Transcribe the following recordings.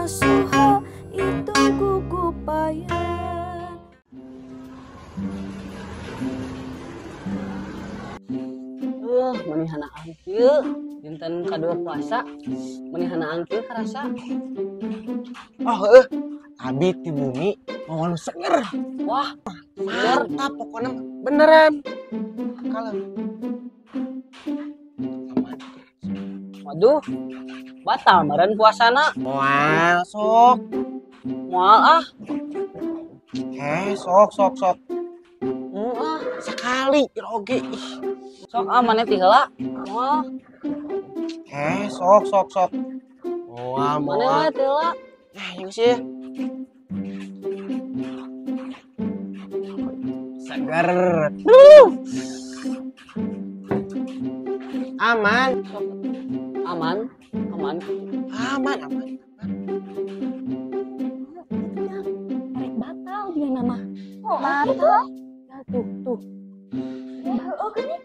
nasuha itu gugupayan. Meni hanaan kieu dinten kadua puasa meni hanaan kieu karasa. Oh heuh, abi ti bumi mau nu seger. Wah, mantap pokoknya beneran. Kalau waduh, batal meureun puasana. Moal sok. Moal ah. Sok sok sok. Ah, sekali oge. Sok ah maneh ti heula. Moal. Sok sok sok. Moal maneh moal. We ti heula. Yuk sih. Seger. Aman. Aman, aman. Aman, aman. Erek batal dia nama. Oh, batal. Ya, tuh, tuh. Oh, gini.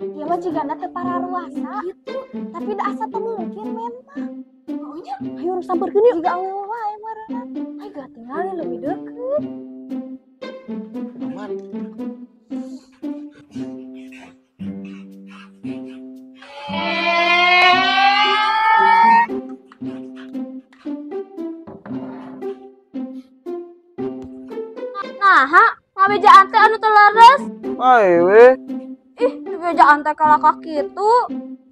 Ieu mah jigana teu pararuasa gitu. Tapi da asa teu mungkin memang. Oh nya, ayo urang sampeurkeun yuk. Jiga awewe wae meureunna. Ai gak tinggali lebih deket. Aman. Nah, ngabejaan teh anu teu leres. Bae we. Ih, dibejaan teh kalakah kitu.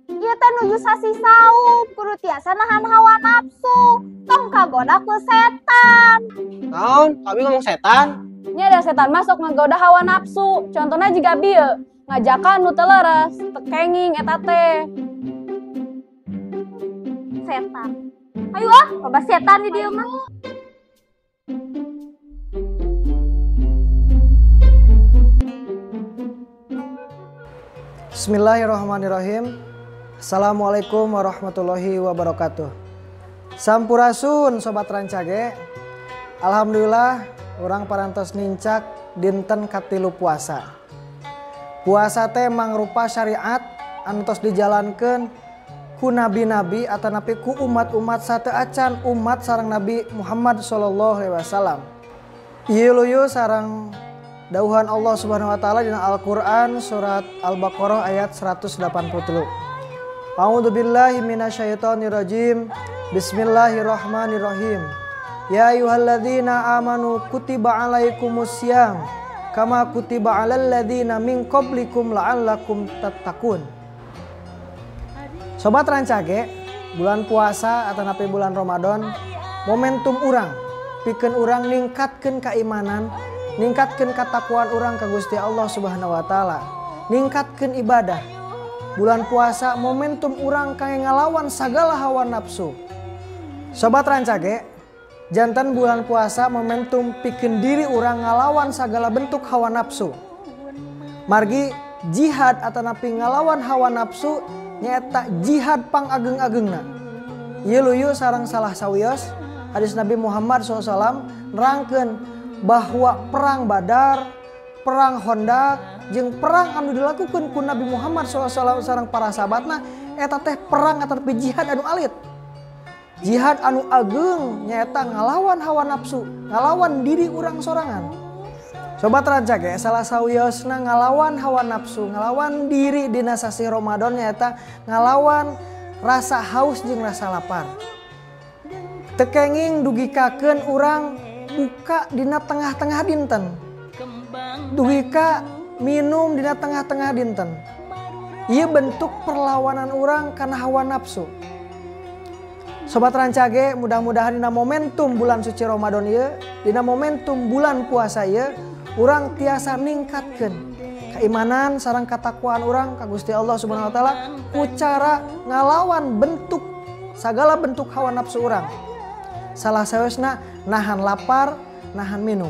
Ieu teh nuju sasi saum, kudu tiasa nahan hawa nafsu. Tong kagoda ku setan. Naon? Abi ngomong setan? Nya ada setan masuk ngagoda hawa nafsu. Contohna jiga bieu, ngajakan nu teu leres, teu kenging eta teh. Setan. Ayo ah, loba setan di dieu mah. Bismillahirrahmanirrahim. Assalamualaikum warahmatullahi wabarakatuh. Sampurasun Sobat Rancage. Alhamdulillah urang parantos nincak dinten katilu puasa. Puasa teh mangrupa syariat anu tos dijalankeun ku nabi-nabi atanapi ku umat-umat sateuacan umat sareng Nabi Muhammad sallallahu alaihi wasallam. Ieu luyu sareng dauhan Allah Subhanahu wa taala dina Al-Qur'an surat Al-Baqarah ayat 183. A'udzubillahi minasyaitonirrajim. Bismillahirrahmanirrahim. Ya ayyuhalladzina amanu kutiba alaikumusiyam kama kutiba alal ladzina min qablikum la'allakum tattaqun. Sobat Rancage, bulan puasa atanapi bulan Ramadan momentum urang pikeun urang ningkatkeun keimanan, ningkatkeun katakwaan urang ka Gusti Allah Subhanahu wa taala, ningkatkeun ibadah. Bulan puasa momentum urang kangge ngalawan sagala hawa nafsu. Sobat Rancage, jantan bulan puasa momentum pikeun diri urang ngalawan sagala bentuk hawa nafsu. Margi jihad atanapi ngalawan hawa nafsu nyaeta jihad pangageng-agengna. Ieu luyu sareng salah sawios hadis Nabi Muhammad SAW nerangkeun bahwa perang Badar, perang Khandaq, jeung perang anu dilakukan ku Nabi Muhammad SAW sareng para sahabatna eta teh perang atanapi jihad anu alit. Jihad anu ageng nyaeta ngalawan hawa nafsu, ngalawan diri urang sorangan. Sobat Rancage, salah sawiosna ngalawan hawa nafsu, ngalawan diri dina sasih Ramadan nyaeta ngalawan rasa haus jeung rasa lapar. Teu kenging dugikakeun urang buka dina tengah-tengah dinten. Dugika minum dina tengah-tengah dinten. Ieu bentuk perlawanan urang kana hawa nafsu. Sobat Rancage, mudah-mudahan dina momentum bulan suci Ramadan ieu, dina momentum bulan puasa ieu, urang tiasa ningkatkeun keimanan sareng katakwaan urang ka Gusti Allah Subhanahu wa taala ku cara ngalawan bentuk sagala bentuk hawa nafsu urang. Salah sawiosna nahan lapar, nahan minum.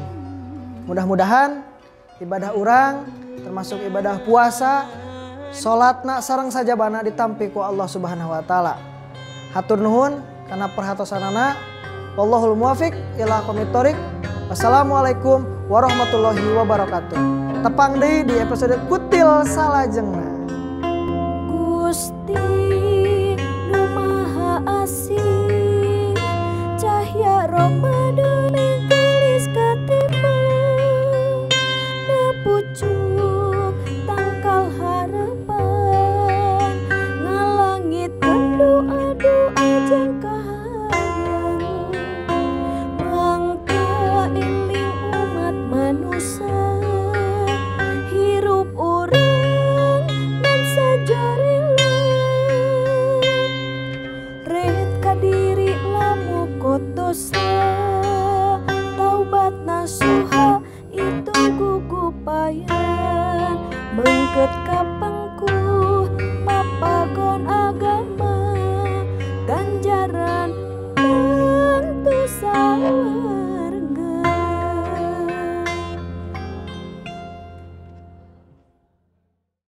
Mudah-mudahan ibadah urang termasuk ibadah puasa, salatna sareng sajabana ditampi ku Allah Subhanahu wa taala. Hatur nuhun kana perhatosanana. Wallahul muwafiq ila aqwamit thoriq. Wassalamualaikum warahmatullahi wabarakatuh. Tepang deui di episode Kutil salajengna. Gusti.